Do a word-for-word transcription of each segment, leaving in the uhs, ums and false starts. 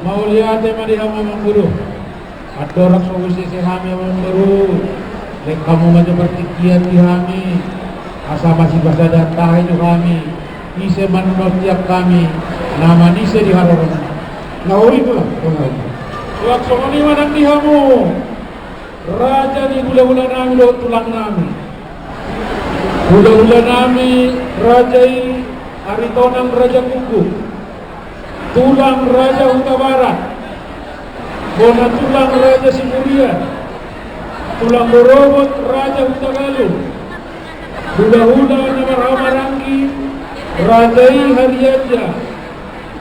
Mauliate ma di hamu amangboru. Andorang so husese hami amangboru, lehon hamu ma jo partingkian di hami, asa masipasadaan tahi jo hami ise manontian hami na manise di haroro. Na ori tulang, tulang. Tulang, songon i ma nang di hamu raja ni hulahula nami dohot tulang nami. Hulahula nami raja i Aritonang Raja Kuku, tulang Raja Hutabarat, bona tulang Raja Siburian, tulang rorobot Raja Hutagalung, hulahula na marhahamaranggi, raja i Harianja,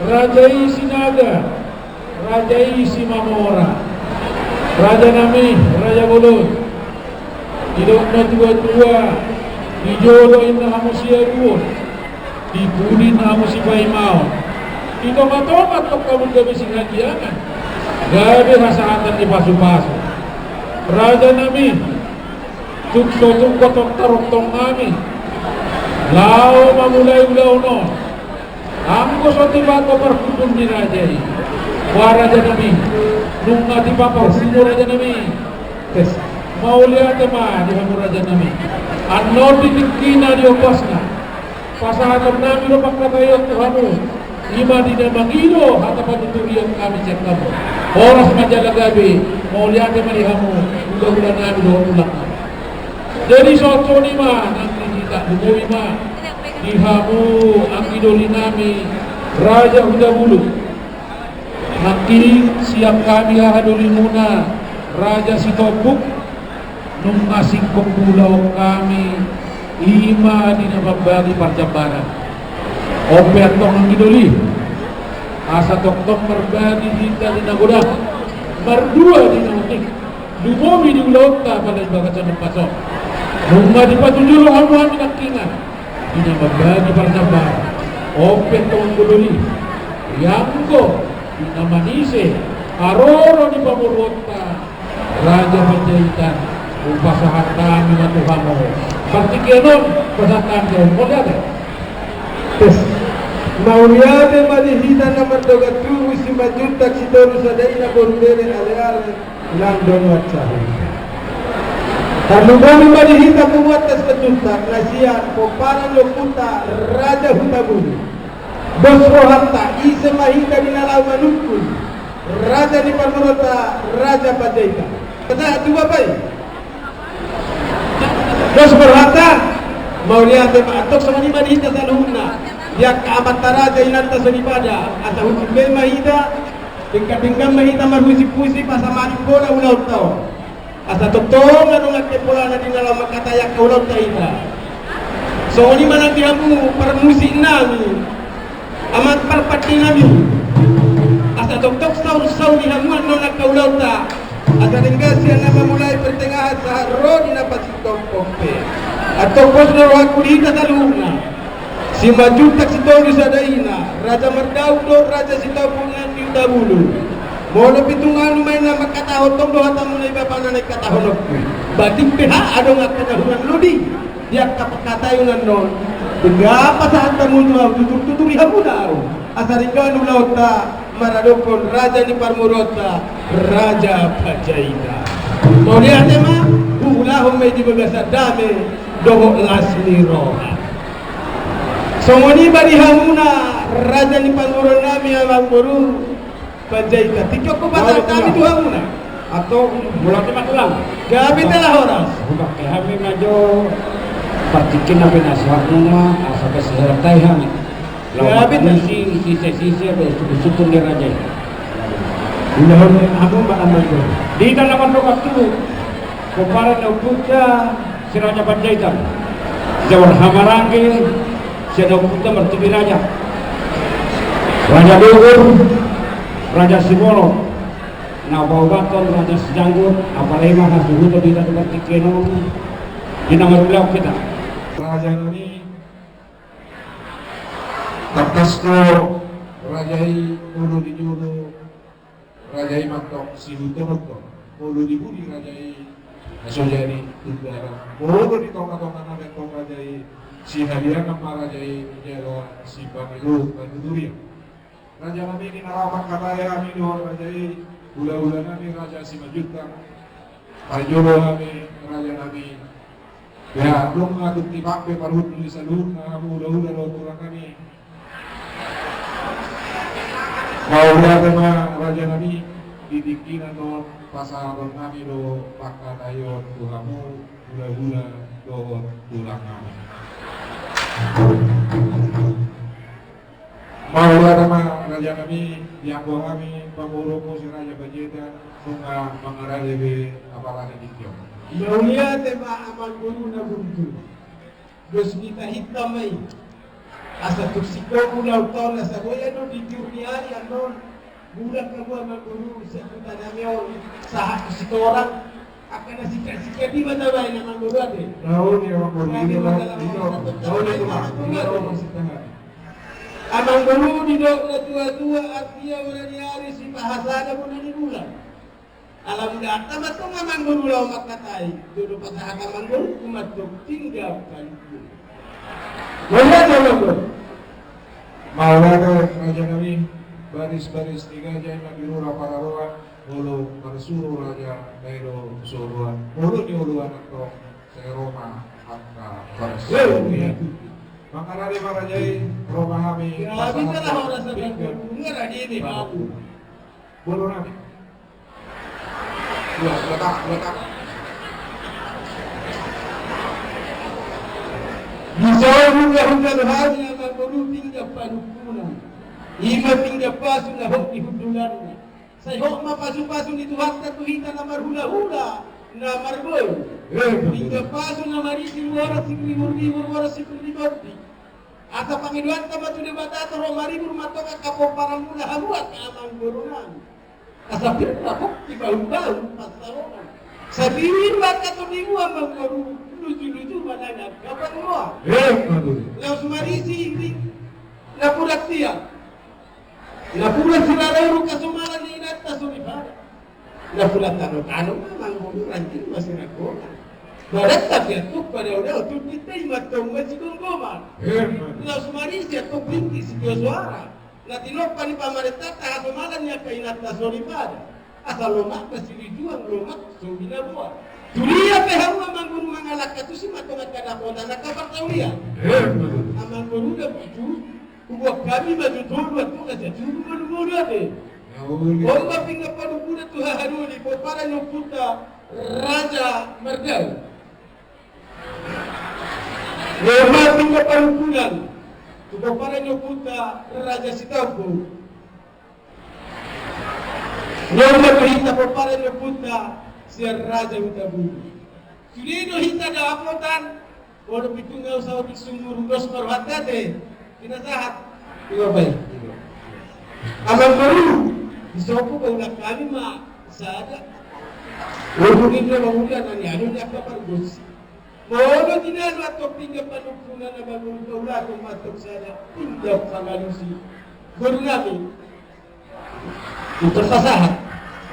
raja i Sinaga, raja i Simamora. Raja nami, raja bolon. Didok natuatua, di jolo inna hamu siaduon, di pudi inna hamu sipaimaon, di tongatonga tong hamu gabe sihaliangan, gabe hasahatan ni pasupasu. Raja nami, tung so tung hotong tarongtong nami laho mamulai ulaon on. Anggo so tiba tu parhundul ni raja i, boha raja nami, nunga tiba parhundul raja nami. Tes. Mauliate ma di hamu raja nami. Annon di tingkina di ombasna, pasahaton nami do pangkataion tu hamu, i ma di na mangido hata panuturion nami sian hamu. Horas ma jala gabe. Mauliate ma di hamu hulahula nami dohot tulang nami. Jadi songon i ma nang di hita, lumobi ma di hamu anggi doli nami Raja Hutabulu. Nangkin sian hami haha dolimuna Raja Sitompuk, nunga singkop ulaon hami, i ma di na mambagi parjambaran. On pe antong anggi doli, asa tongtong marbagi hita di na godang, mardua di na otik. Lumobi di ulaonta pala di bagasan ombas on, nunga dipatuju do hamu hami nangkiningan di na mambagi parjambaran. On pe antong anggi doli, ianggo di na manise haroro ni pamoruonta Raja Panjaitan, hupasahat hami ma tu hamu. Partingkian on pasahat hami tu hamu. Mauliate. Tes. Mauliate ma di hita na mardongan tubu, Simanjuntak Sitolusadaina, boru Dere Aleale, nang donuan Sahunta. Tarlumobi ma di hita punguanta Simanjuntak na sian pomparan ni ompunta Raja Hutabulu. Dos rohanta, ise ma hita di na laho manungkun raja ni pamoruonta Raja Panjaitan. Pasahat tu bapa i. Dos rohanta. Mauliate ma. Antong songon i ma di hita saluhutna, di angka amanta raja, inanta soripada, asa hutimbe ma hita. Denggan-denggan ma hita marhusip-husip asa marimbola ulaonta on. Asa tongtong adong angka polana di na laho mangkatai angka ulaonta hita. Songon i ma nang di hamu parmusik nami, amang parpande nami, asa tongtong saur-saur di hamu annon angka ulaonta. Asa denggan sian na mamulai, pertengahan sahat ro di na pasintongkon pe. Antong pos do rohangku di hita saluhutna. Simanjuntak Sitolusadaina, raja mardaup dohot raja Sitompuk nang di Hutabulu. Molo pitu ngolu ma i na mangkatahon, tong do hatamuna i bapana na ingkatahononku. Batik pe ha adong angka na hurang lodi di angka pangkataion annon. Denggan pasahat hamu tu ahu, tutur-tutur di hamuna ahu. Asa denggan ulaonta maradophon raja ni pamoruonta Raja Panjaitan. Mauliate ma, huulahon ma i di bagasan dame dohot las ni roha. Songon i ma di hamuna raja ni pamoruon nami, amangboru Panjaitan. Tingki on hupasahat hami tu hamuna. Antong, mulak ma tulang. Gabe tala horas. Hupake hami ma jo partingkian na pinasahatmu ma, asa pasahat hami. Laho mangurusi sise-sise dohot sungkun-sungkun ni raja i. Di hita na mardongan tubu, pomparan ni ompunta si Raja Panjaitan, jabar hamaranggi sian ompunta martingki raja, Raja Bogor, Raja Simorop, na paopathon Raja Sijanggut. Apala i ma hasuhuton di hita tu partingkian on, di na marulaon hita. Raja nami, tangkas do raja i molo di jolo, raja i ma antong sihuntohonhon. Molo di pudi raja i na so jadi tunggaran. Molo di tongatonga nami antong raja i, sihaliangan ma raja i jala sipangido panuturion. Raja nami, di na rap mangkatai hami dohot raja i, hulahula nami Raja Simanjuntak. Parjolo hami raja nami. Ya, dung na tung tipak pe parhundul ni saluhutna hamu hulahula dohot tulang nami. Mauliate ma raja nami, di tingki na on pasahaton nami do pangkataion tu hamu hulahula dohot tulang nami. Mauliate ma raja nami, dianggo hami pamoruonmu si Raja Panjaitan, nunga mangarade be apala ni tingki on. Mauliate ma amangboru na burju. Dos ni tahinta ma i. Asa tung singkop ulang taon asa boya do di tiur ni ari annon. Mulak hamu amangboru sian huta nami on sahat tu Sitorang. Angka na singkat-singkat i ma tabaen amangboru ate. Amangboru, didok na tua-tua, artia bona ni ari, sipahasada bona ni bulan. Ala mudanta ma tong amangboru laho mangkatai, jolo pasahat amangboru, humatop tingga panungkunan. Mauliate amangboru. Mauliate raja nami, baris-baris ni gaja i na di rura Pararoan, molo marsuru raja na i do so oloan, molo nioloan antong sai ro ma angka parsuruan. Mangarade ma raja i, ro ma hami. Ya, pasahat bisa lah orang sampai tingga. Bunga raja ini, Pak. Boru nami. Dua, dua tak, dua tak. Di son nunga hujalo hami amangboru tingga panungkunan. I ma tingga pasu na hot di hundulanna. Sai hot ma pasu-pasu ni Tuhanta tu hita na marhula-hula, na marboi. Eh, betul. Tingga pasu na marisi ruara siribur-ribur, ruara siribur-ribur. Asa pangidoanta ma tu Debata asa ro maribur ma tong angka pomparanmuna hamu angka amangboru nami. Asa pir ma hot di bahul-bahul pansalongan. Sai pir ma angka tondimu amangboru, luju-luju ma nang angka pangomoan. Eh, betul. Laos marisi ringgas na pura tiar. Na pura sirara uruk hasomalan ni inanta soripada. Na pura tano-tano ma amangboru, ranting ma siranggongan. Badan tapi antong padao-dao, tundinta i ma antong masigomgoman. Laos marisi antong ringkot sitio soara. Na tinompa ni pamarentanta hasomalan ni angka inanta soripada. Asa lomak ma silijuang, lomak so binaboan. Tudia pe hamu amangboru mangalangka tusi ma antong angka dapotan angka partaulian. Amangboru na burju. Hubuat hami ma jo tolu antong asa tolu ma lumoda be. On ma pinggan panungkunan tu hahadoli pomparan ni ompunta Raja Mardaun. On ma pinggan panungkunan tu pomparan ni ompunta Raja Sitampul. On ma tu hita pomparan ni ompunta sian Raja Hutabulu. Sude do hita dapotan. Molo pitu nga usaha di sumur dos ma rohanta te. Pinasahat. Iba baik. Amangboru, di sopo baulan kami ma sada. Urung inna manguda nani anu ni angka pargonsi. Molo tinalo antong pinggan panungkunan amangboru, baulan ma antong sada pinggan pangalusi. Boru nami. Itu pasahat.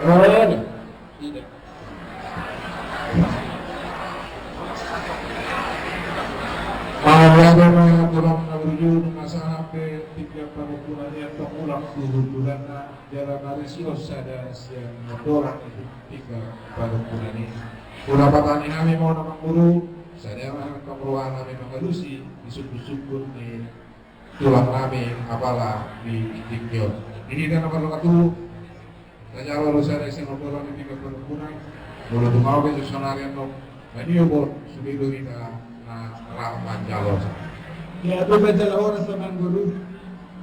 Oh, tidak. Mauliate ma tulang na burju, nunga sahat pe pinggan panungkunan i antong mulak tu hundulanna, jala marisi sada sian bolang i pinggan panungkunan i. Ulapatanihami ma on amangboru, sada ma antong rohanami mangalusi di sungkun-sungkun ni tulang nami apala di tingki on. Di hita na marlonga tubu, tajalo do sada sian bolang i pinggan panungkunan. Molo tung ahu pe sonari annon maniombon, sude do hita na rap manjalo. Ia, pe manjalo horas amangboru.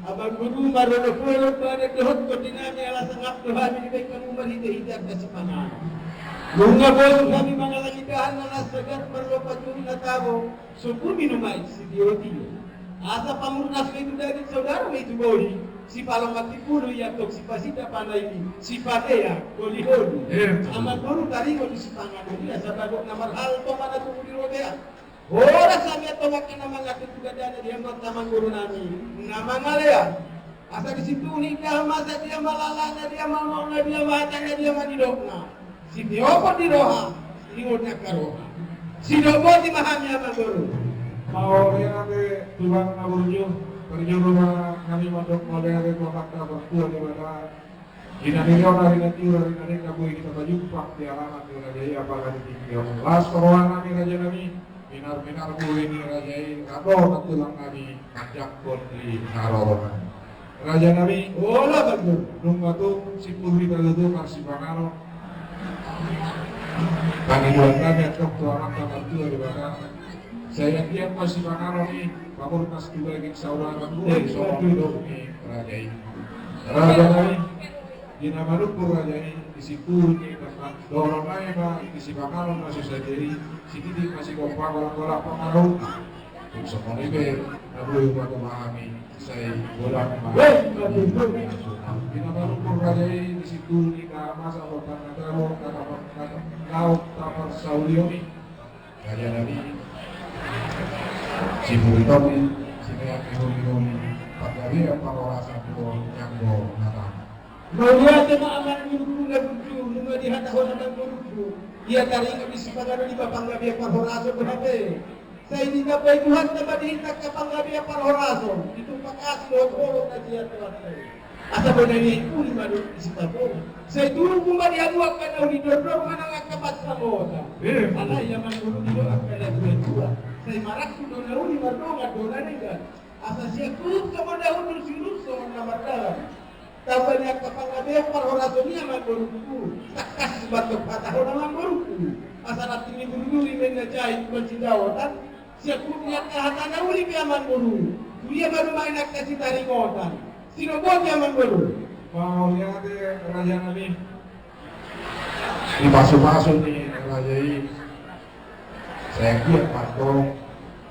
Amangboru, marolop-olop badan dohot tondi nami, ala sangap do hami dibaen hamu marhite-hite angka sipanganon. Nunga bosur hami mangallang indahan na sagat, marlompan juhut na tabo. Sungkun minum aek sitio-tio. Asa pamurnas ma i tu daging, saudara ma i tu bohi. Sipalompan timbulu i antong sipasinda panaili, sipatea holi-holi. Amangboru, taringot tu sipanganon i asa bagot na marhalto ma na tubu di robean. Horas hami antong angka na mangantusi tu gandana di hami amangboru nami na mangalean. Asa di situ ni dia ma, asa dia ma lalana, dia ma mauana, dia ma hatana, dia ma nidokna. Sitiopon ni roha, sitiopon ni angka roha. Sidok boti ma hami amangboru. Mauliate tulang na burju. Parjolo ma hami mandok mauliate tu Amanta Martua Debata. Di na nilehon ari na tiur, ari na denggan, boi hita pajumpa di alaman ni raja i, apala di tingki on. Las roha nami, raja nami. Minar-minar boi ni raja i, rap dohot tulang nami, manjangkon di haroro nami. Raja nami, olo, Bang. Nunga tung simpul hita tutu marsipanganon. Pangidoan nami antong tu Amanta Martua Debata. Sai anggiat ma sipanganon i pamurnas tu daging saudara, eh, songon nidok ni raja i. Raja nami, di na manungkun raja i, di simpul ni, dohonon nami ma, di sipanganon na so sadia i, sititik ma sigompa, golanggolang pangarahutna. Tung songon i pe, na boi hupatumpa hami, sai godang ma. Di na manungkun raja i, di simpul ni na masa, na tabo, na tabo, na tabo, na tabo, na taparsaulihon i. Raja nami, siburuton i, simeang ni holi-holi, panggabean parhorasan do, nyambo na tama. Mauliate ma, amang gurungku na burju, nunga dihatahon amang gurungku. Ia taringot di sipanganon i ma panggabean parhorasan do hape. Sai ditambai Tuhanta ma di hita angka panggabean parhorasan, ditumpak asi dohot holong na sian Tuhanta i. Asa bona ni uli ma dohot di sitapo. Sai tubu ma di hamu angka na uli, dordor ma nang angka pansamotan. Alai amang guru, didok angka na tua-tua, sai marangkup do na uli, mardongan do na denggan. Asa sian hundul songon na hundul, siulurun songon na mardalan. Tamba ni angka panggabean parhorasan i, amang gurungku, tangkas ma tong hatahon, amang gurungku. Asa ranting ni burduri, mena jahit, mansidaotan. Sian hundul ni angka hata na uli pe, amang guru, tu dia ma dohot angka sitaringotan. Sinobot i, amang guru. Mauliate, raja nami. Di pasu-pasu ni raja i, sai anggiat ma antong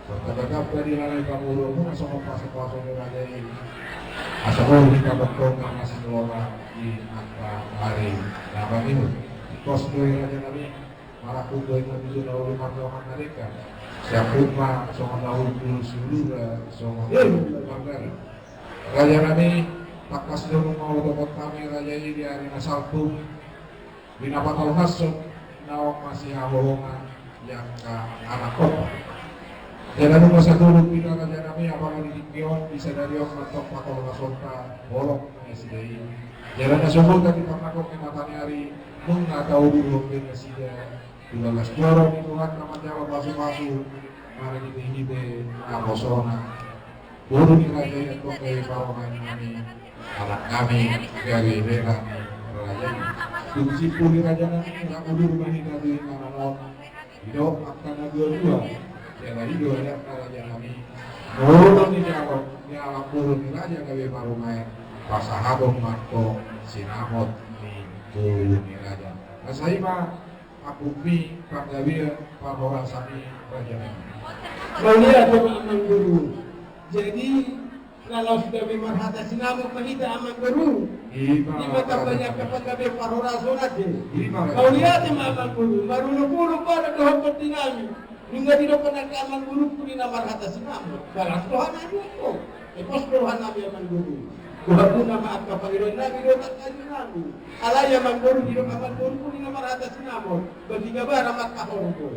martamba-tamba di na naeng pamoruonmuna songon pasu-pasu ni raja i. Asa boi hita antong marnasiholan di angka ari na mangihut. Tingkos do i, raja nami. Marangkup do hita tu na uli, mardongan na denggan. Sian hundul ma songon na hundul, siulurun songon na mardalan. Raja nami, tangkas do nunga hudokkon hami raja i di ari na salpu, di na patalhashon naung masihaholongan di angka anak on. Jala nunga saturut hita, raja nami, apala di tingki on, di sadari on ma antong patolhashonta holong ni nasida i. Jala na so boi taparnangkok di mata ni ari, nunga taudurhon be nasida tu bagas joro ni Tuhanta manjalo pasu-pasu marhite-hite naposona. Boru ni raja i antong gabe parumaen nami, anak nami, gabe hela ni raja i. Dung simpul i, raja nami, na udur ma hita tu inganan on. Didok angka na tua-tua, jala i do adat, raja nami. Molo dijalo ni anak boru ni raja gabe parumaen, pasahaton ma antong sinamot ni boru ni raja. Asa i ma angkup ni panggabean parhorasan i, raja nami. Mauliate ma, amang guru. Jadi, na laos gabe marhata sinamot ma hita, amang guru. Ima. Di mata banyak panggabean parhorasan on, ate. Ima, raja. Mauliate ma, amang guru. Marolopolop ma dohot tondi nami. Nunga didok angka amang gurungku di na marhata sinamot, balas do hami tu ho. Epos do roha nami, amang guru. Dohot hamuna ma angka pangidoan nami dohot angka ilu nami. Alai, amang guru, didok amang gurungku di na marhata sinamot, bagian ni bara ma angka horbo.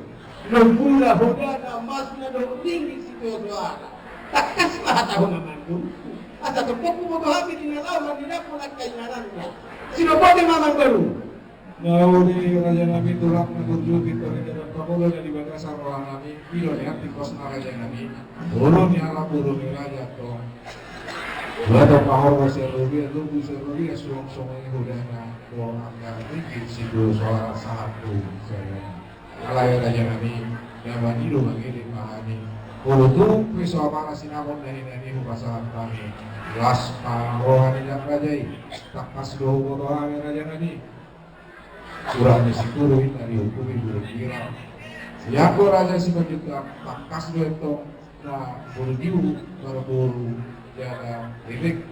Lombuna, hodana, masna dohot ringgit sitio-tioana. Tangkas ma hatahon, amang gurungku. Asa tongtong huboto hami di na laho mandidakkon angka ingananna. Sinobot i ma, amang guru. Nauli, raja nami, tulang na burju, pintor ni dalan pangolo na di bagasan roha nami, i do nian tingkosna, raja nami. Boru ni anak boru ni raja antong. Dua tong pahorbo sian robean, lobu sian robean, suang songon i hodana, dohot angka ringgit sitio-tioana sahat tu sariana. Alai, raja nami, na mangido mangelek ma hami. Molo tung pe so apala sinamot na hinan i hupasahat hami, las ma roha ni raja i. Tangkas do huboto hami, raja nami. Hurang ni situru i na diuhumi burung girang. Ianggo raja Simanjuntak, tangkas do antong na burju marboru jala elek.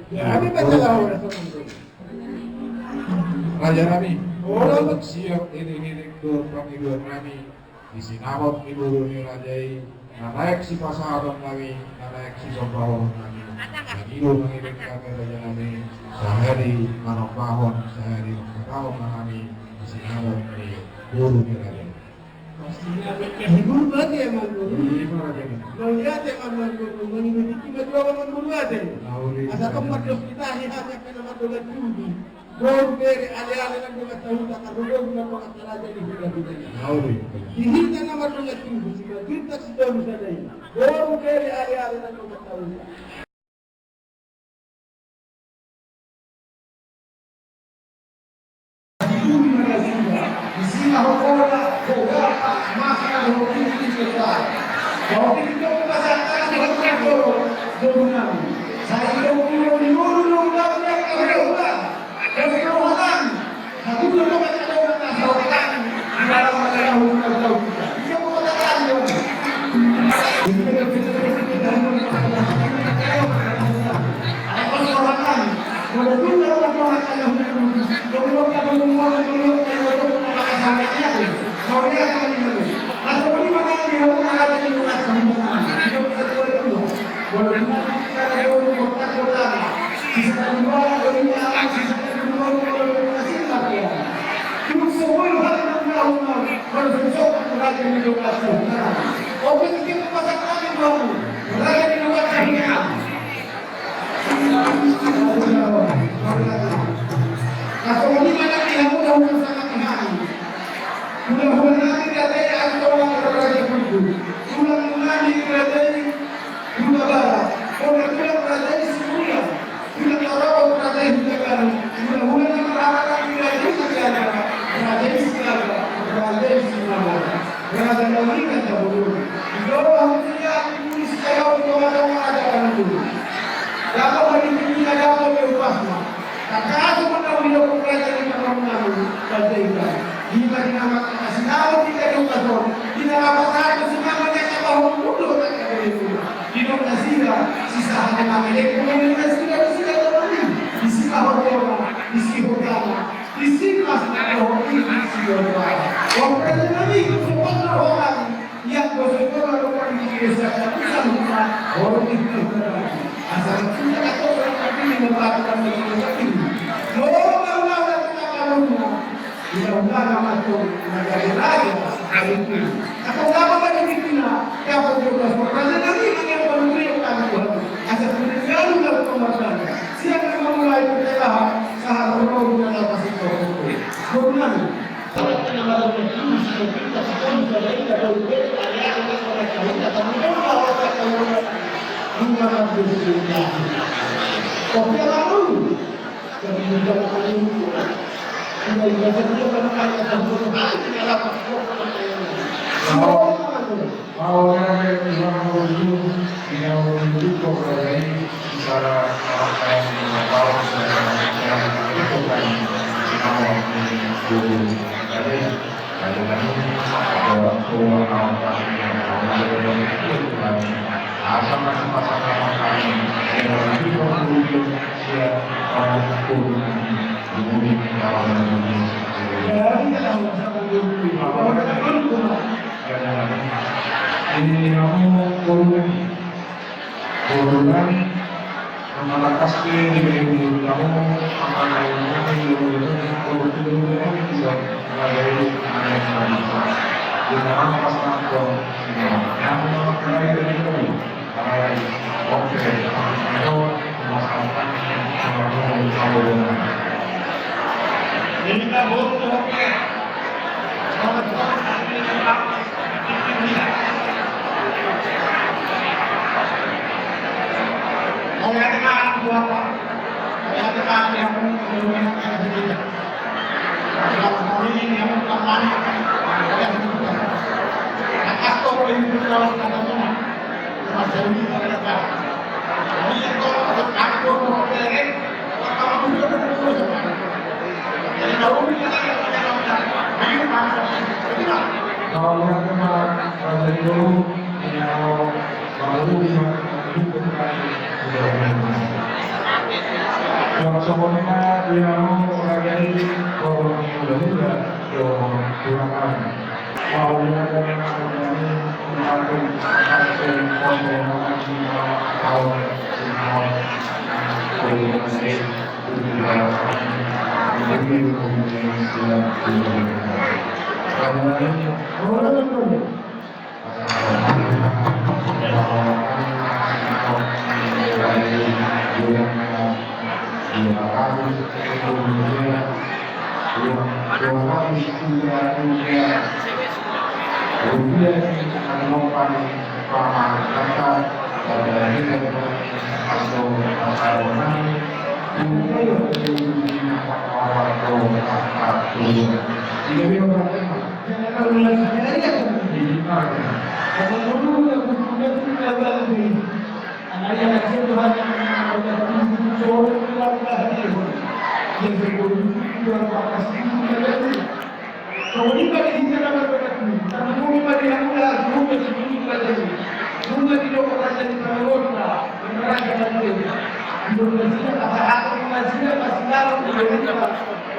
Raja nami, molo tung siap elek-elek do pangidoan nami di sinamot ni boru ni raja i, na naeng sipasahaton nami, na naeng sisombahon nami. Mangido mangelek hami, raja nami, sahali manombahon, sahali mangkatahon ma hami di sinamot ni boru ni raja i. Hibur bate amang boru. Hibur bate. Mauliate amang boru, mangibutiki ma tu amang boru ate. Mauliate. Asa tong mardos hita hami angka na mardongan tubu. Boru, bere, aleale nang dongan sahuta, karena boru nang dongan saraja di huta-huta. Mauliate. Di hita na mardongan tubu, Simanjuntak Sitolu Sada i. Boru, bere, aleale nang dongan sahuta. Di bumi ma nasida, di sini ho bola, bola, maka ho tinggi di kota. Ho tinggi di kota, santana di kota, bola, bola. Sai ho bola, di bola, bola, bola, bola. Bola, bola. Satu, dua, tiga, empat, lima, enam, tujuh, delapan, sembilan, sepuluh. Hula-hula nami raja i, Antong Raja Pulgu. Tulang nami raja i, Huta Barat. Tulang raja i Sibulan. Tulang Tarogong raja i Hutagalang. Hula-hula nami raja i, raja i Sinaga. Raja i Sinaga. Raja nami raja Bolon. Di bawah hujia di pulis kayau di tonga-tonga raja Panandu. Dapo ma di tingkina, dapo ma di upasna. Tangkas ma na didok raja ni pamoruon nami, raja i. Ima di nama kasinaon di kaduka son, di nama pasahat sinama ni angka pahompu do na kaduka. Didok nasida, sisa hata mangelek, didok nasida, nasida do nami. Di sisa hotona, di sihotana, di simas na dohot di sihotana. Wong raja nami, sopot na rohani. Ia bosok bola do kan di desa satu sama orang itu. Asal kita kata orang ini membantu kami seperti ini. Lo mau lawan kita kalau mau. Kita udah nama tuh menjadi raja hari ini. Aku nggak apa-apa di kita. Ya aku juga raja nanti yang perlu beri kami Tuhan. Asal kita selalu dalam pemerintahan. Siapa yang memulai kita sahat orang dalam kasih Tuhan. Tuhan. Mau, mau, mau, mau, mau, mau, mau, mau, Jadi, kamu turun. Boru nami, na matangkas pe di boru nami, angka na nami, boru nami, boru nami, boru nami, bisa mengagai anak yang bisa. Di mana pas nonton, di mana? Yang mau mengagai dari boru, mengagai. Oke, itu pemasangan yang mau, mau, mau. Ini kan boru, oke.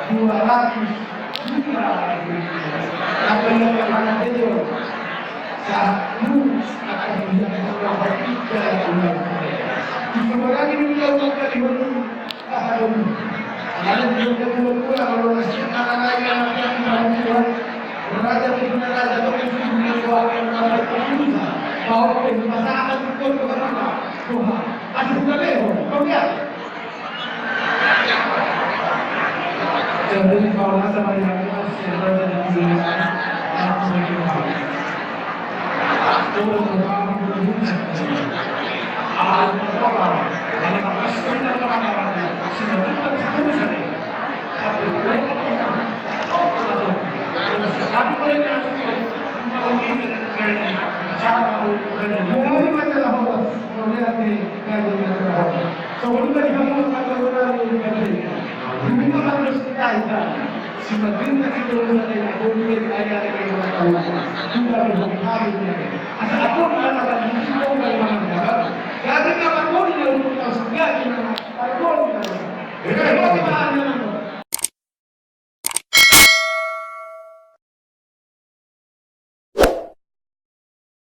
Dua ratus juta. Apa yang akan ada? Satu, akan menjadi orang berpikir. Semua lagi menjauh dari